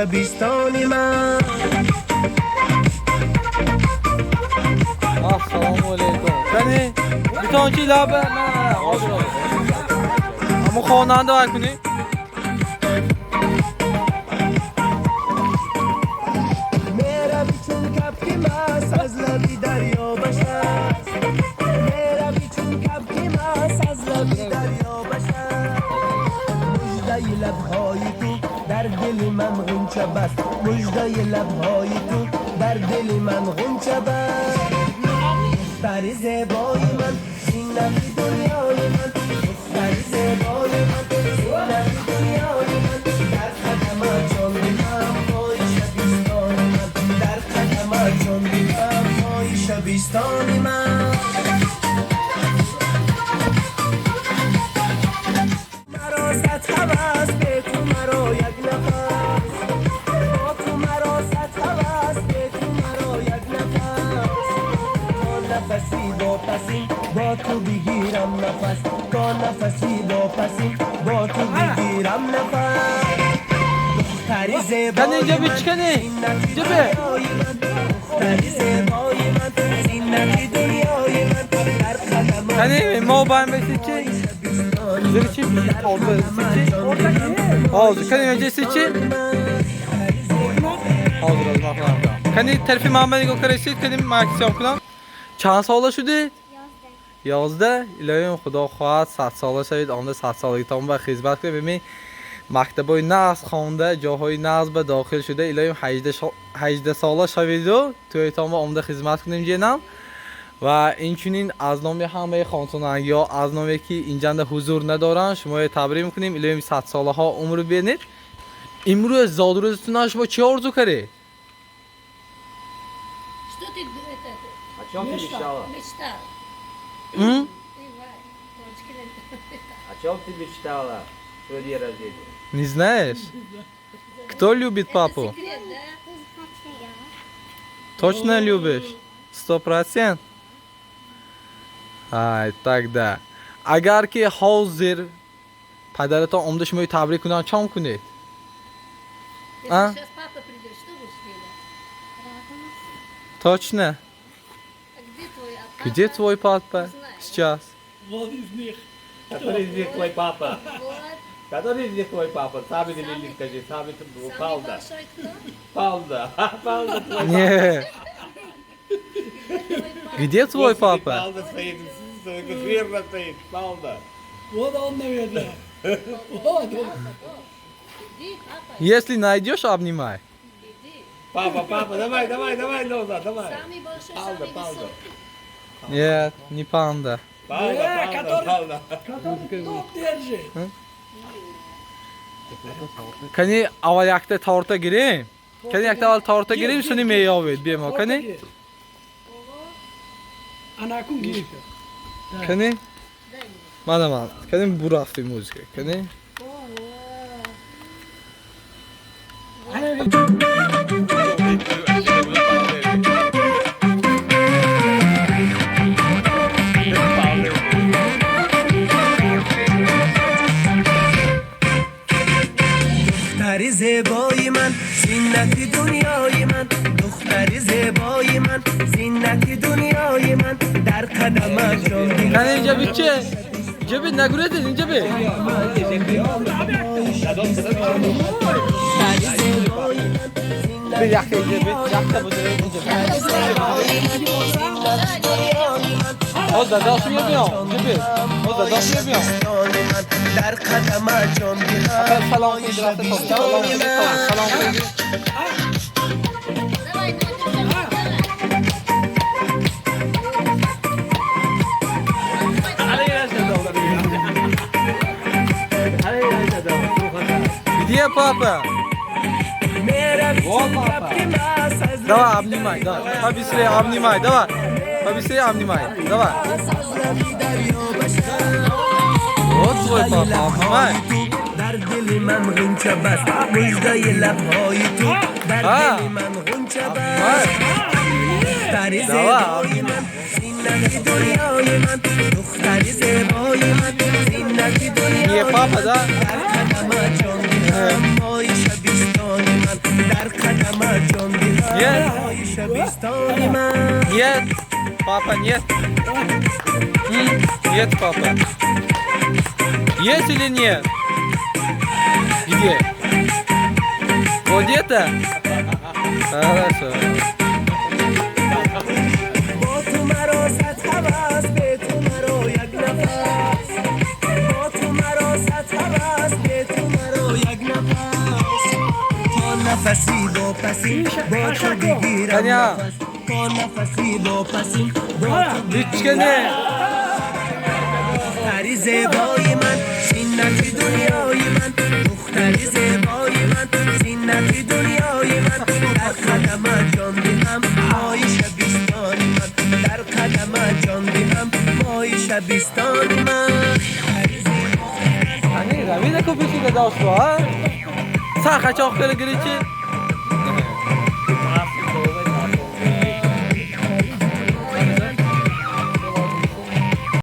шабистони ман. Ассалому алайкум. Кани битончи лаба на ҳозир. Аммо хонанда вай кунӣ? Мерави чун кабки маст аз лаби дарё ба шаст, мерави чун кабки маст аз лаби дарё ба шаст. Муждаи лабҳои ту дар дили ман ғунча баст, муждаи лабҳои ту дар дили ман ғунча баст. Духтари зебои ман, зинати дунёи ман, духтари зебои ман, зинати дунёи ман. Дар қадамат ҷон диҳам, моҳи шабистони ман, дар қадамат ҷон диҳам, моҳи шабистони ман. Маро сад ҳавас, бе ту маро як нафас, бо ту маро сад ҳавас, бе ту маро як нафас. То нафаси бопасин бо ту бигирам нафас, то нафаси бопасин бо ту бигирам нафас. Духтари Кани зебои инҷа ман, бичи кани? зинати Инҷа бе. дунёи ман, духтари зебои ман, зинати дунёи ман. Дар қадамат Кани мо баем бесичи? Зери чи? Орта сичи? Ҳозир кани инҷа сичи? Ҳозир аз ман худам. Кани тарафи ман ба нигоҳ карасид, кани ман аксиём кунам. Чанд сола шудед? 11. Илоҳим Худо хоҳад 100 сола шавед, омда 100 солагитон ба хизмат кунед. Бибин мактабҳои нағз хонда, ҷоҳои нағз ба дохил шуда, илоҳим 18 сола шаведу тӯйтон ба омда хизмат кунем ҷенам. Ва инчунин аз номи ҳамаи хонсонангиҳо, аз номе ки инҷанда ҳузур надоранд, шуморо табрик мекунем. Илоҳим 100 солаҳо умр бинед. Имрӯз зодрӯзатон шумо чӣ орзу кардед? Что ты это, О чем ты мечтала? Мечтал? М? Ивай, точки. О чем ты мечтала в свой день рождения? Не знаешь? Кто любит папу? Это секрет, да? Точно любишь? 100%? Ай, тогда. Агар ки ҳозир падаратон омда шуморо табрик кунанд, чом кунед? Если А? сейчас папа придет, что будешь делать? Точно? А где твой а Где папа? твой папа Знаю. сейчас? Вот из них. Который из них твой папа? Вот. Который из них твой папа? Сами Самый- или скажи, сами ты Самый Палда. большой кто? Палда. Палда твой. Не. Твой папа. Где твой Господи, папа? Палда стоит, верно стоит, Палда. Вот он, наверное. Вот он. Иди, папа, Если найдешь, обнимай. иди. Папа, папа, давай, давай, давай, Лоза, давай. Самый большой, Палда, самый палда. высокий. Нет, не панда. Палда, палда, который- палда. Который топ держит. Кани аввал якта торта гирем. Кани якта аввал торта гирем, суни меёвед бемо. Кани? Анакун гир. Кани? Дай мне. Мана ман. Кани бурафти музыка. Кани? Ого. Духтари зебои ман, зинати дунёи ман, духтари зебои ман, зинати дунёи ман. Дар қадамат ҷон Кани инҷа биче? Инҷа би нагурезед, инҷа би. Духтари зебои ман, Би якта инҷа би, якта буда инҷа би. зинати дунёи ман. Ҳоз дадош мебиём, инҷа би. Ҳоз дадош мебиём. Шабистони ман, дар қадамат ҷон диҳам, Салом кунед, рафта то. Салом кунед, салом кунед. Давай, Надюша, давай. Где папа? Мерави Вот чун папа. кабки маст аз Давай, обнимай, давай. Побыстрее обнимай, давай. Побыстрее обнимай, давай. аз лаби дарё ба шаст. Вот твой папа, обнимай. Дар дили ман ғунча баст, муждаи лабҳои ту дар А. дили ман ғунча Обнимай. баст. Духтари Давай. зебои ман, зинати дунёи ман, духтари зебои ман, зинати Не дунёи папа, да? Дар қадамат ҷон диҳам, моҳи шабистони ман, ҷон диҳам, Нет. моҳи шабистони ман. Нет, папа, нет. Нет, папа. Есть или нет? Где? Вот где-то? Хорошо. Бо ту маро сад ҳавас, бе ту маро як нафас. Бо ту маро сад ҳавас, бе ту маро як нафас. То нафаси бопасин бо ту бигирам Таня. нафас. То нафаси бопасин бо ту Ҳечка не. Духтари зебои ман, зинати дунёи ман. Духтари зебои ман, зинати дунёи ман. Дар қадамат ҷон диҳам, моҳи шабистони ман. Дар қадамат ҷон диҳам, моҳи шабистони ман. Ани, равида ку пеши дадош, а? Сар қачоқ кара гиричи.